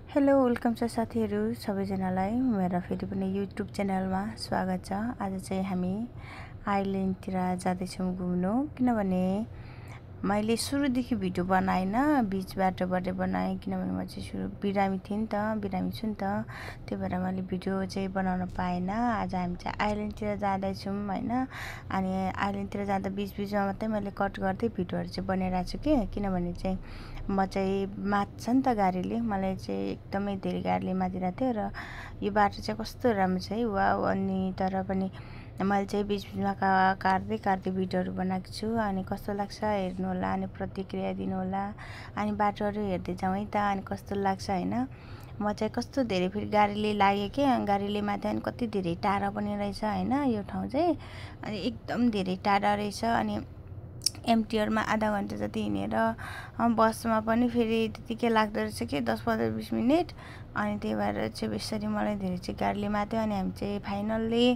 Hello welcome छ साथीहरू सबैजनालाई मेरो फेरि पनि युट्युब च्यानलमा स्वागत छ। आज चाहिँ हामी आइल्यान्डतिर जाँदैछौँ घुम्नु, किनभने मैले सुरुदेखि भिडियो बनाएन, बीच बाटोबाट बनाएँ किनभने म चाहिँ बिरामी थिएँ नि त, बिरामी छु नि त, त्यही भएर मैले भिडियो चाहिँ बनाउन पाएन। आज हामी चाहिँ आइल्यान्डतिर जाँदैछौँ हैन। अनि आइल्यान्डतिर जाँदा बीचमा मात्रै मैले कट गर्दै भिडियोहरू चाहिँ बनाइरहेको छु किनभने चाहिँ म चाहिँ मात्छ नि त गाडीले, मलाई चाहिँ एकदमै धेरै गाडीले मातिरहेको थियो र यो बाटो चाहिँ कस्तो राम्रो छ है, वाउ। अनि तर पनि मैले चाहिँ बीचमा काट्दै भिडियोहरू बनाएको छु। अनि कस्तो लाग्छ हेर्नु होला, अनि प्रतिक्रिया दिनु होला, अनि बाटोहरू हेर्दै जाउँ है त, अनि कस्तो लाग्छ हैन। म चाहिँ कस्तो धेरै फेरि गाडीले लाग्यो कि, गाडीले माथि अनि कति धेरै टाढा पनि रहेछ हैन यो ठाउँ चाहिँ, अनि एकदम धेरै टाढा रहेछ। अनि एमटिआरमा आधा घन्टा जति हिँडेर बसमा पनि फेरि त्यतिकै लाग्दो रहेछ कि 10-15-20 मिनट। अनि त्यही भएर चाहिँ बेसरी मलाई धेरै चाहिँ गाडीले माथ्यो। अनि हामी चाहिँ फाइनल्ली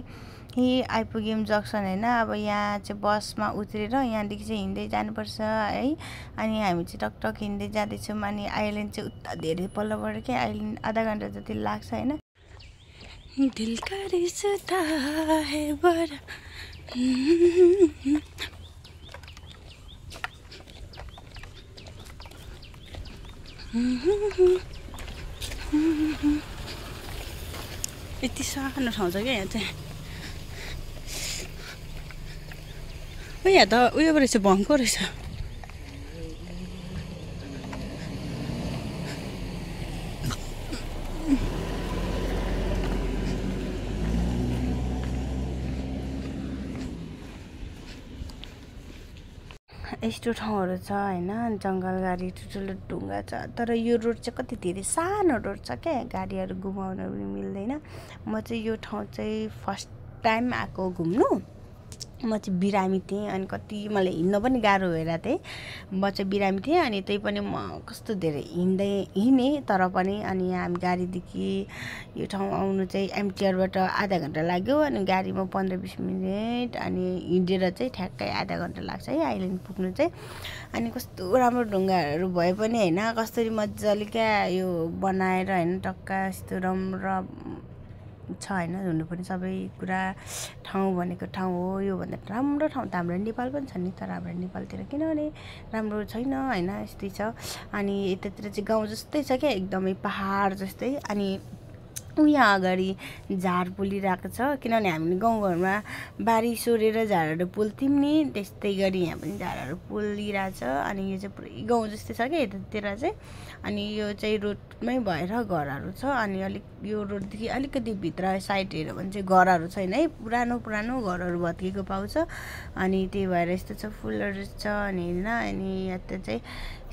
आइपुग्यौँ जक्सन हैन। अब यहाँ चाहिँ बसमा उत्रेर यहाँदेखि चाहिँ हिँड्दै जानुपर्छ है। अनि हामी चाहिँ टकटक हिँड्दै जाँदैछौँ। अनि आइल्यान्ड चाहिँ उता धेरै पल्लोबाट के आइल्यान्ड आधा घन्टा जति लाग्छ हैन। दिल का रिश्ता है बड़ा यति सानो ठाउँ छ क्या यहाँ चाहिँ। यहाँ त उयो रहेछ, भङ्को रहेछ। यस्तो ठाउँहरू छ हैन, जङ्गलगाडी ठुल्ठुलो ढुङ्गा छ। तर यो रोड चाहिँ कति धेरै सानो रोड छ क्या, गाडीहरू घुमाउन पनि मिल्दैन। म चाहिँ यो ठाउँ चाहिँ फर्स्ट टाइम आएको घुम्नु। म चाहिँ बिरामी थिएँ, अनि कति मलाई हिँड्न पनि गाह्रो भइरहेको थिएँ। म चाहिँ बिरामी थिएँ, अनि त्यही पनि म कस्तो धेरै हिँडेँ तर पनि। अनि यहाँ हामी गाडीदेखि यो ठाउँ आउनु चाहिँ एमटिआरबाट आधा घन्टा लाग्यो, अनि गाडीमा 15-20 मिनट, अनि हिँडेर चाहिँ ठ्याक्कै आधा घन्टा लाग्छ है आइल्यान्ड पुग्नु चाहिँ। अनि कस्तो राम्रो ढुङ्गाहरू भए पनि हैन, कसरी मजाले क्या यो बनाएर हैन, टक्का यस्तो राम्रो छ हैन। हुनु पनि सबै कुरा ठाउँ भनेको ठाउँ हो, यो भन्दा राम्रो ठाउँ त हाम्रो नेपाल पनि छ नि, तर हाम्रो नेपालतिर किनभने राम्रो छैन हैन, यस्तै छ। अनि यतातिर चाहिँ गाउँ जस्तै छ क्या, एकदमै पहाड जस्तै। अनि यहाँ अगाडि झार पोलिरहेको छ, किनभने हामीले गाउँघरमा बारी सोरेर झारहरू पोल्थ्यौँ नि, त्यस्तै गरी यहाँ पनि झारहरू पोलिरहेछ। अनि यो चाहिँ पुरै गाउँ जस्तै छ क्या यतातिर चाहिँ। अनि यो चाहिँ रोडमै भएर घरहरू छ। अनि अलिक यो रोडदेखि अलिकति भित्र साइड हेऱ्यो भने चाहिँ घरहरू छैन है, पुरानो घरहरू भत्किएको पाउँछ। अनि त्यही भएर यस्तो छ, फुलहरू छ अनि होइन। अनि यता चाहिँ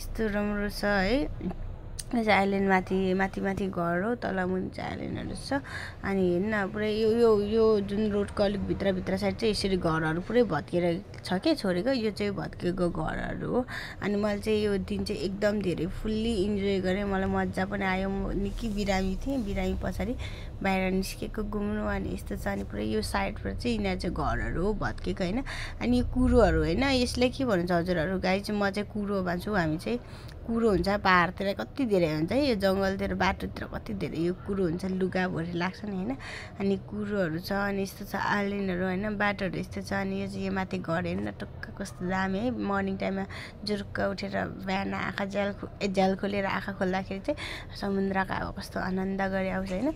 यस्तो राम्रो छ है। यो चाहिँ आइल्यान्ड माथि घर हो, तल मुनि चाहिँ आइल्यान्डहरू छ। अनि हेर्न पुरै यो जुन रोडको अलिक भित्र साइड चाहिँ यसरी घरहरू पुरै भत्किएर छ क्या छोडेको, यो चाहिँ भत्किएको घरहरू हो। अनि मैले चाहिँ यो दिन चाहिँ एकदम धेरै फुल्ली इन्जोय गरेँ, मलाई मजा पनि आयो। म निकै बिरामी थिएँ, बिरामी पछाडि बाहिर निस्केको घुम्नु। अनि यस्तो छ। अनि पुरै यो साइडबाट चाहिँ यिनीहरू चाहिँ घरहरू हो भत्किएको होइन। अनि यो कुरोहरू होइन, यसले के भन्छ हजुरहरू गाई चाहिँ, म चाहिँ कुरो भन्छु। हामी चाहिँ कुरो हुन्छ पहाडतिर कति धेरै हुन्छ है, यो जङ्गलतिर बाटोतिर कति धेरै यो कुरो हुन्छ, लुगाभरि लाग्छ नि होइन। अनि कुरोहरू छ। अनि यस्तो छ आइल्यान्डहरू होइन, बाटोहरू यस्तो छ। अनि यो चाहिँ यो माथि घर हेर्न टक्क कस्तो दामी है। मर्निङ टाइममा जुरुक्क उठेर बिहान आँखा झ्याल खोलेर आँखा खोल्दाखेरि चाहिँ समुद्रको हावा कस्तो आनन्द गरी आउँछ होइन।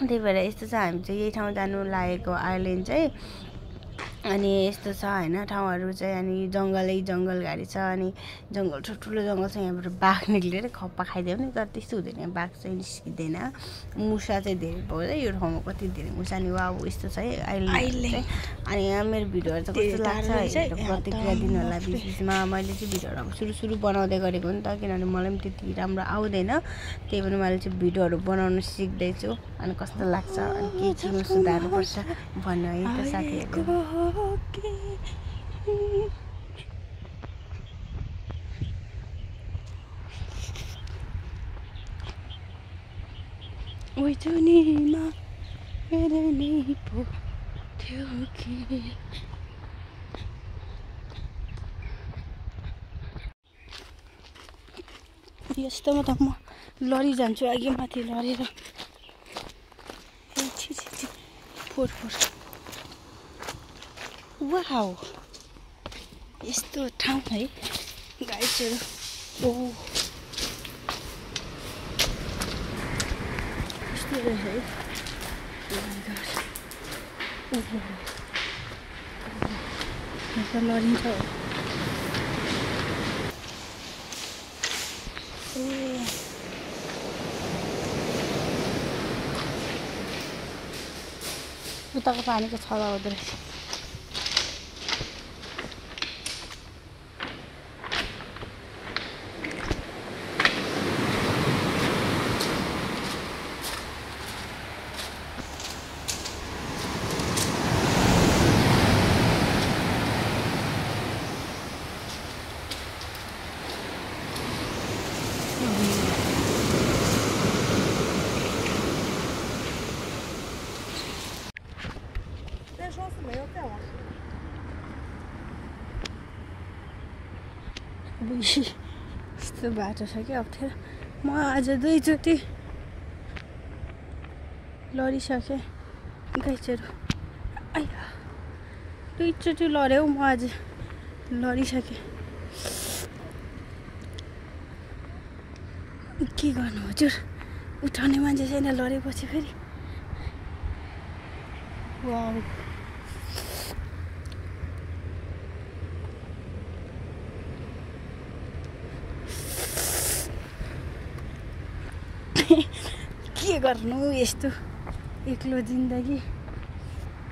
त्यही भएर यस्तो छ, हामी चाहिँ यही ठाउँ जानु लागेको आइल्यान्ड चाहिँ। अनि यस्तो छ होइन ठाउँहरू चाहिँ। अनि जङ्गल गाडी छ, अनि जङ्गल ठुल्ठुलो जङ्गल छ। यहाँबाट बाघ निक्लेर खप्पा खाइदियो भने, तर त्यस्तो हुँदैन, बाघ चाहिँ निस्किँदैन। मुसा चाहिँ धेरै पाउँछ यो ठाउँमा, कति धेरै मुसा। नि वाउ यस्तो छ है आइल्यान्ड चाहिँ। अनि यहाँ मेरो भिडियोहरू चाहिँ कस्तो लाग्छ हेरेर प्रतिक्रिया दिनु होला बिचमा। मैले चाहिँ भिडियोहरू अब सुरु बनाउँदै गरेको नि त, किनभने मलाई पनि त्यति राम्रो आउँदैन, त्यही भएर मैले चाहिँ भिडियोहरू बनाउनु सिक्दैछु। अनि कस्तो लाग्छ, अनि के सुधार्नुपर्छ भन्नु है त साथीहरू। ओइ जुनीमा मेरो नि पो थियो कि यस्तोमा त म लडिजान्छु अघि माथि लडेर। फोर वाउ यस्तो ठाउँ है गाइसहरू। ओहो यस्तो रहेछ है। ओहो लडिन्छ उताको पानीको छाला हुँदो रहेछ। यस्तो बाटो छ क्या अप्ठ्यारो। म आज 2 चोटि लडिसकेँ गाइसहरू। आइया 2 चोटि लड्यो म आज लडिसकेँ। के गर्नु हजुर उठाउने मान्छे छैन लडेपछि फेरि। वाउ के गर्नु यस्तो एक्लो जिन्दगी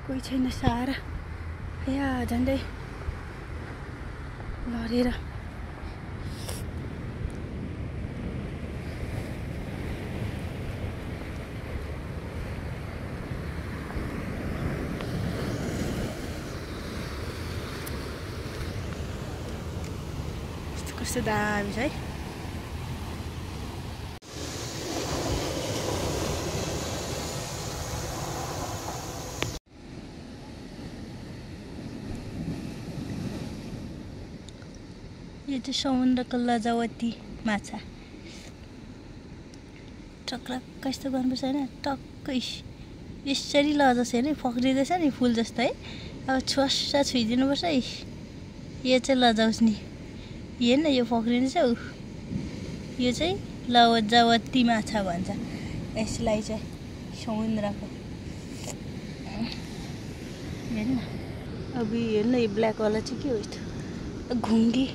कोही छैन सहारा। या झन्डै लडेर कस्तो दामी छ है। यो चाहिँ समुद्रको लजावती माछा। टक्क यस्तो गर्नुपर्छ होइन टक्कै यसरी लजाउँछ हेर्नु फक्रिँदैछ नि फुल जस्तो है। अब छुवास्सा छुइदिनुपर्छ है। यो चाहिँ लजाउँछ नि हेर्न यो फक्रिँदैछ ऊ। यो चाहिँ लजावती माछा भन्छ यसलाई चाहिँ समुद्रको। हेर्न अब हेर्न यो ब्ल्याकवाला चाहिँ के हो यस्तो घुङ्गी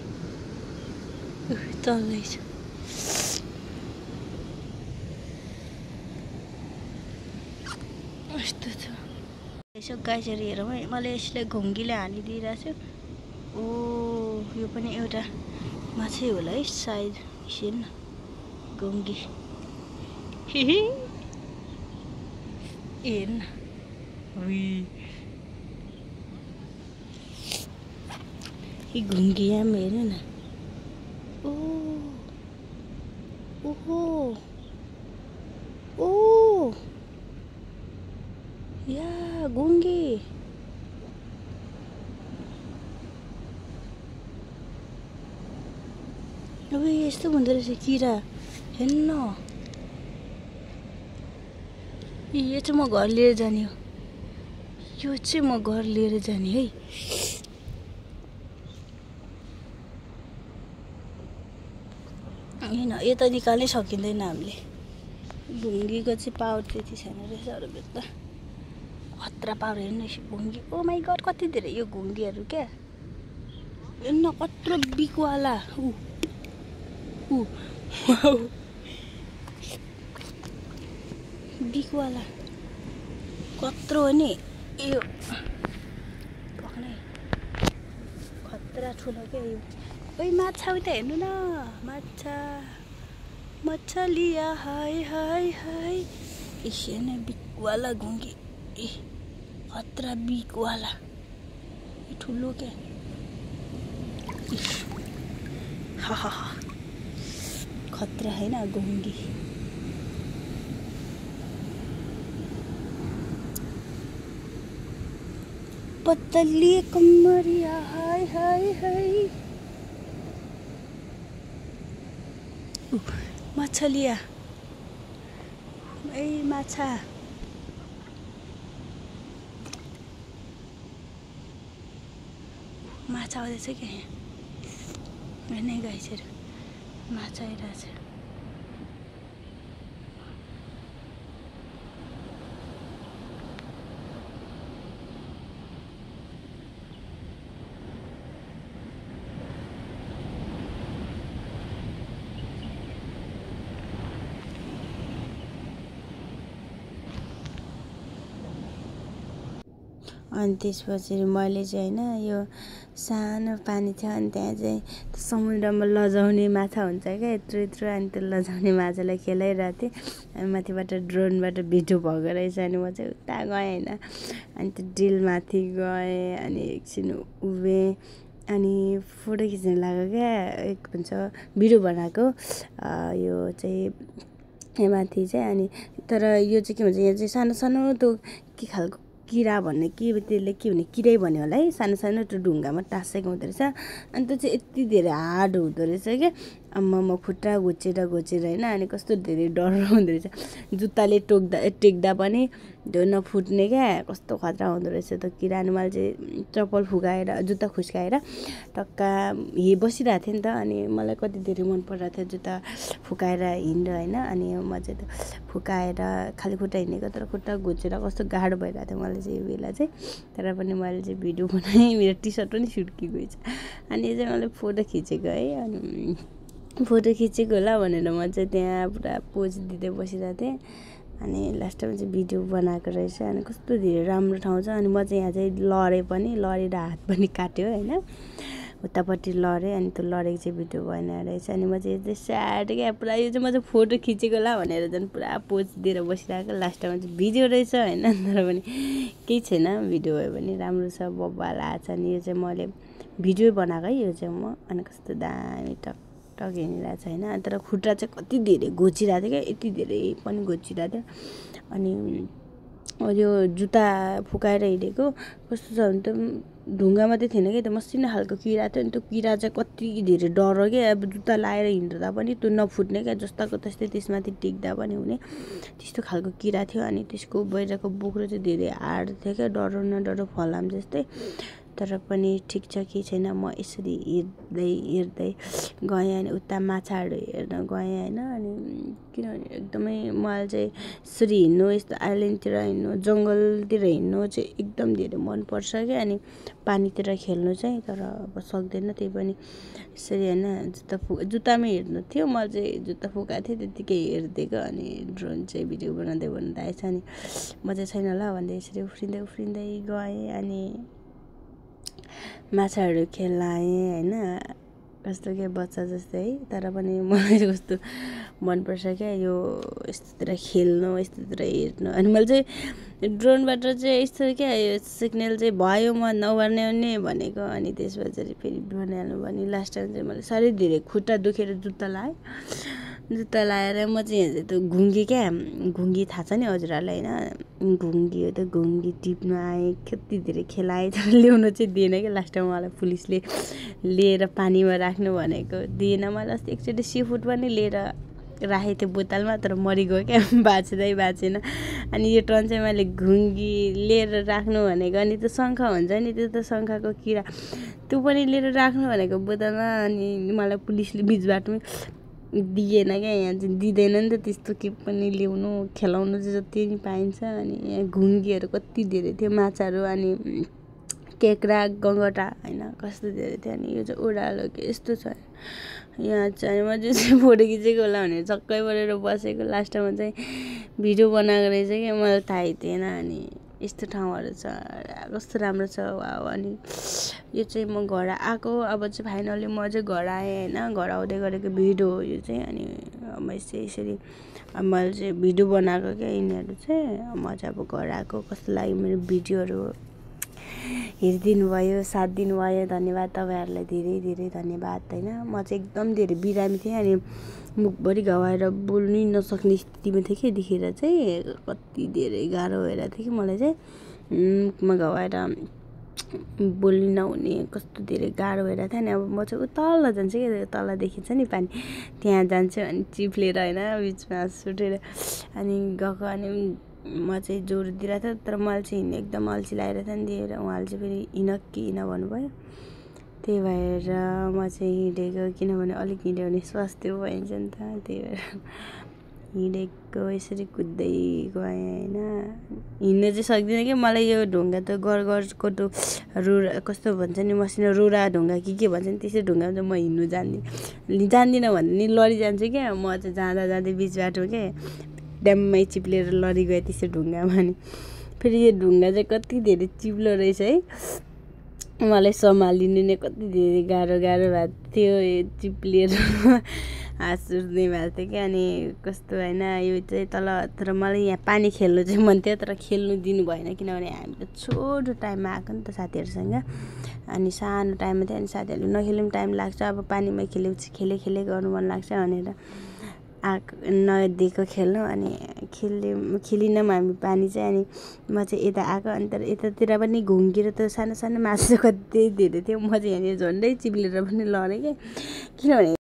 चल्दैछ। यस्तो छ यसो गाइसहरू हेरौँ है। मैले यसले घुङ्गीले हानिदिइरहेको छु। ओ यो पनि एउटा माछै होला है सायद। हेर्न घुङ्गी हेर्न यो घुङ्गी आम हेर्नु न। ओहो ओ या घुङ्गी अब यस्तो हुँदो रहेछ किरा। हेर्न यो चाहिँ म घर लिएर जाने हो। यो चाहिँ म घर लिएर जाने है। होइन यो त निकाल्नै सकिँदैन हामीले। घुङ्गीको चाहिँ पावर त्यति छैन रहेछ अरू बेच्दा। खतरा पावर हेर्नु घुङ्गी। ओ माई गड कति धेरै यो घुङ्गीहरू क्या। हेर्न कत्रो बिकवाला ऊ बिकवाला कत्रो हो नि यो पक्नै खतरा ठुलो क्या यो। ओइ माछा उता हेर्नु न माछा मछलिया हाय हाय हाय। हेर्न बिकवाला घुङ्गी ए खतरा बिकवाला ठुलो क्या। हा खतरा होइन घुङ्गी। पतली कमरिया हाय हाय हाय। मछलिया ए माछा माछा आउँदैछ क्या यहाँ नै गाइसहरू माछा आइरहेछ अनि त्यसपछि मैले चाहिँ होइन यो सानो पानी थियो अनि त्यहाँ चाहिँ समुद्रमा लजाउने माछा हुन्छ क्या यत्रो यत्रो अनि त्यो लजाउने माछालाई खेलाइरहेको थिएँ अनि माथिबाट ड्रोनबाट भिडियो भएको रहेछ अनि म चाहिँ उता गएँ होइन अनि त्यो डिलमाथि गएँ अनि एकछिन उभिएँ अनि फोटो खिच्न लाग्यो क्या एक भन्छ भिडियो बनाएको यो चाहिँ यहाँ माथि चाहिँ अनि तर यो चाहिँ के भन्छ यहाँ चाहिँ सानो सानो त्यो के खालको किरा भन्ने के त्यसले के भने किरै भन्यो होला है सानो सानो त्यो ढुङ्गामा टाँसेको हुँदो रहेछ अनि त्यो चाहिँ यति धेरै हार्ड हुँदो रहेछ क्या म खुट्टा घोचेर होइन अनि कस्तो धेरै डर हुँदो रहेछ जुत्ताले टेक्दा पनि त्यो नफुट्ने क्या कस्तो खतरा हुँदो रहेछ त्यो किरा अनि मैले चाहिँ चप्पल फुकाएर जुत्ता खुस्काएर टक्का बसिरहेको थिएँ नि त अनि मलाई कति धेरै मन परिरहेको थियो जुत्ता फुकाएर हिँड्नु होइन अनि म चाहिँ त्यो फुकाएर खाली खुट्टा हिँडेको तर खुट्टा घोचेर कस्तो गाह्रो भइरहेको थियो मलाई चाहिँ यो बेला चाहिँ तर पनि मैले चाहिँ भिडियो बनाएँ मेरो टी सर्ट पनि सुड्की गएछ अनि यो चाहिँ मैले फोटो खिचेको है अनि फोटो खिचेको होला भनेर म चाहिँ त्यहाँ पुरा पोज दिँदै बसिरहेको थिएँ अनि लास्टमा चाहिँ भिडियो बनाएको रहेछ अनि कस्तो धेरै राम्रो ठाउँ छ अनि म चाहिँ यहाँ चाहिँ लडेँ पनि लडेर हात पनि काट्यो होइन उतापट्टि लडेँ अनि त्यो लडेको चाहिँ भिडियो बनाएर रहेछ अनि म चाहिँ स्याड क्या पुरा यो चाहिँ म चाहिँ फोटो खिचेको होला भनेर झन् पुरा पोज दिएर बसिरहेको लास्टमा चाहिँ भिडियो रहेछ होइन तर पनि केही छैन भिडियो भयो भने राम्रो छ बब्बाल आएको छ अनि यो चाहिँ मैले भिडियो बनाएको है यो चाहिँ म अनि कस्तो दामी टक हिँडिरहेको छ होइन तर खुट्टा चाहिँ कति धेरै घोचिरहेको थियो क्या यति धेरै पनि घोचिरहेको थियो अनि यो जुत्ता फुकाएर हिँडेको कस्तो छ भने त ढुङ्गा मात्रै थिएन क्या त्यो मसिनो खालको किरा थियो अनि त्यो किरा चाहिँ कति धेरै डर क्या अब जुत्ता लाएर हिँड्दा पनि त्यो नफुट्ने क्या जस्ताको त्यस्तै त्यसमाथि टेक्दा पनि हुने त्यस्तो खालको किरा थियो अनि त्यसको बाहिरको बोक्रो चाहिँ धेरै हार्ड थियो क्या डरो न डरो फलाम जस्तै तर पनि ठिक छ कि छैन म यसरी हेर्दै गएँ अनि उता माछाहरू हेर्न गएँ होइन अनि किनभने एकदमै मलाई चाहिँ यसरी हिँड्नु यस्तो आइल्यान्डतिर हिँड्नु जङ्गलतिर हिँड्नु चाहिँ एकदम धेरै मनपर्छ क्या अनि पानीतिर खेल्नु चाहिँ तर अब सक्दैन त्यही पनि यसरी होइन जुत्तामै हिँड्नु थियो मैले चाहिँ जुत्ता फुकाएको थिएँ त्यत्तिकै हेरिदिएको अनि ड्रोन चाहिँ भिडियो बनाउँदै आएछ अनि म चाहिँ छैन होला भन्दै यसरी उफ्रिँदै गएँ अनि माछाहरू खेलाएँ होइन कस्तो क्या बच्चा जस्तै है तर पनि मलाई कस्तो मनपर्छ क्या यो यस्तोतिर खेल्नु यस्तोतिर हेर्नु अनि मैले चाहिँ ड्रोनबाट चाहिँ यस्तो क्या यो सिग्नल चाहिँ भयो म नगर्ने भनेको अनि त्यसपछि फेरि बनाइहाल्नु भने लास्ट टाइम चाहिँ मैले साह्रै धेरै खुट्टा दुखेर जुत्ता लाएर म चाहिँ यहाँ चाहिँ त्यो घुङ्गी क्या घुङ्गी थाहा छ नि हजुरहरूलाई होइन घुङ्गी हो त्यो घुङ्गी टिप्नु आएँ कति धेरै खेलाएँ तर ल्याउनु चाहिँ दिएन क्या लास्ट टाइम मलाई पुलिसले लिएर पानीमा राख्नु भनेको दिएन मलाई अस्ति एकचोटि सी फुड पनि लिएर राखेको थियो बोतलमा तर मरिगयो क्या बाँचेन अनि यो टर्न चाहिँ मैले घुङ्गी लिएर राख्नु भनेको अनि त्यो शङ्ख हुन्छ नि त्यो त शङ्खको किरा त्यो पनि लिएर राख्नु भनेको बोतलमा अनि मलाई पुलिसले बिच बाटोमै दिएन क्या यहाँ चाहिँ दिँदैन नि त त्यस्तो के पनि ल्याउनु खेलाउनु चाहिँ जति नि पाइन्छ अनि यहाँ घुङ्गीहरू कति धेरै थियो माछाहरू अनि केक्रा गङ्गटा होइन कस्तो धेरै थियो अनि यो चाहिँ ओह्रालो के यस्तो छ यहाँ चाहिँ म चाहिँ फोटो खिचेको होला भनेर छक्कै परेर बसेको लास्टमा चाहिँ भिडियो बनाएको रहेछ क्या मलाई थाहै थिएन अनि यस्तो ठाउँहरू छ कस्तो राम्रो छ वाउ अनि यो चाहिँ म घर आएको अब चाहिँ फाइनली म चाहिँ घर आएँ होइन घर आउँदै गरेको भिडियो हो यो चाहिँ अनि म चाहिँ यसरी मैले चाहिँ भिडियो बनाएको क्या यिनीहरू चाहिँ म चाहिँ अब घर आएको कस्तो लाग्यो मेरो भिडियोहरू हेरिदिनु भयो साथ दिनुभयो धन्यवाद तपाईँहरूलाई धेरै धेरै धन्यवाद होइन म चाहिँ एकदम धेरै बिरामी थिएँ अनि मुखभरि घाउ आएर बोल्नै नसक्ने स्थितिमा थिएँ कि देखेर चाहिँ कति धेरै गाह्रो भइरहेको थियो कि मलाई चाहिँ मुखमा घाउ आएर बोल्नु नहुने कस्तो धेरै गाह्रो भइरहेको थियो नि। अब म चाहिँ तल जान्छु कि तल देखिन्छ नि पानी, त्यहाँ जान्छु अनि चिप्लेर होइन बिचमा हाँस उठेर अनि गएको। अनि म चाहिँ जोड दिइरहेको थियो, तर मैले चाहिँ हिँड्नु एकदम अल्छी लागिरहेको थियो नि दिएर, उहाँले चाहिँ फेरि हिँड कि हिँड भन्नुभयो। त्यही भएर म चाहिँ हिँडेको, किनभने अलिक हिँड्यो भने स्वास्थ्य भइन्छ नि त, त्यही भएर हिँडेको। यसरी कुद्दै गएँ होइन। हिँड्नु चाहिँ सक्दिनँ कि, मलाई यो ढुङ्गा त गरगरको रुरा कस्तो भन्छ नि, मसिनो रुरा ढुङ्गा के भन्छ नि, त्यसै ढुङ्गामा चाहिँ म हिँड्नु जान्दिनँ भने नि लडिजान्छु क्या। म चाहिँ जाँदै बिच बाटो के ड्याम्मै चिप्लेर लडिगएँ त्यसै ढुङ्गामा। नि फेरि यो ढुङ्गा चाहिँ कति धेरै चिप्लो रहेछ है, मलाई सम्हालिनु नै कति धेरै गाह्रो भएको थियो, चिप्लिएर हाँस उठ्ने भएको थियो क्या। अनि कस्तो होइन यो चाहिँ तल, तर मलाई यहाँ पानी खेल्नु चाहिँ मन थियो, तर खेल्नु दिनु भएन, किनभने हामी त छोटो टाइममा आएको नि त साथीहरूसँग, अनि सानो टाइममा थियो। अनि साथीहरूले नखेल्नु पनि टाइम लाग्छ, अब पानीमा खेलेपछि खेले गर्नु मन लाग्छ भनेर नदिएको खेल्नु। अनि खेलिनौँ हामी पानी चाहिँ। अनि म चाहिँ यता आएको, अनि तर यतातिर पनि घुम्केर त सानो मासु कति धेरै थियो। म चाहिँ यहाँनिर झन्डै चिप्लेर पनि लडेँ क्या, किनभने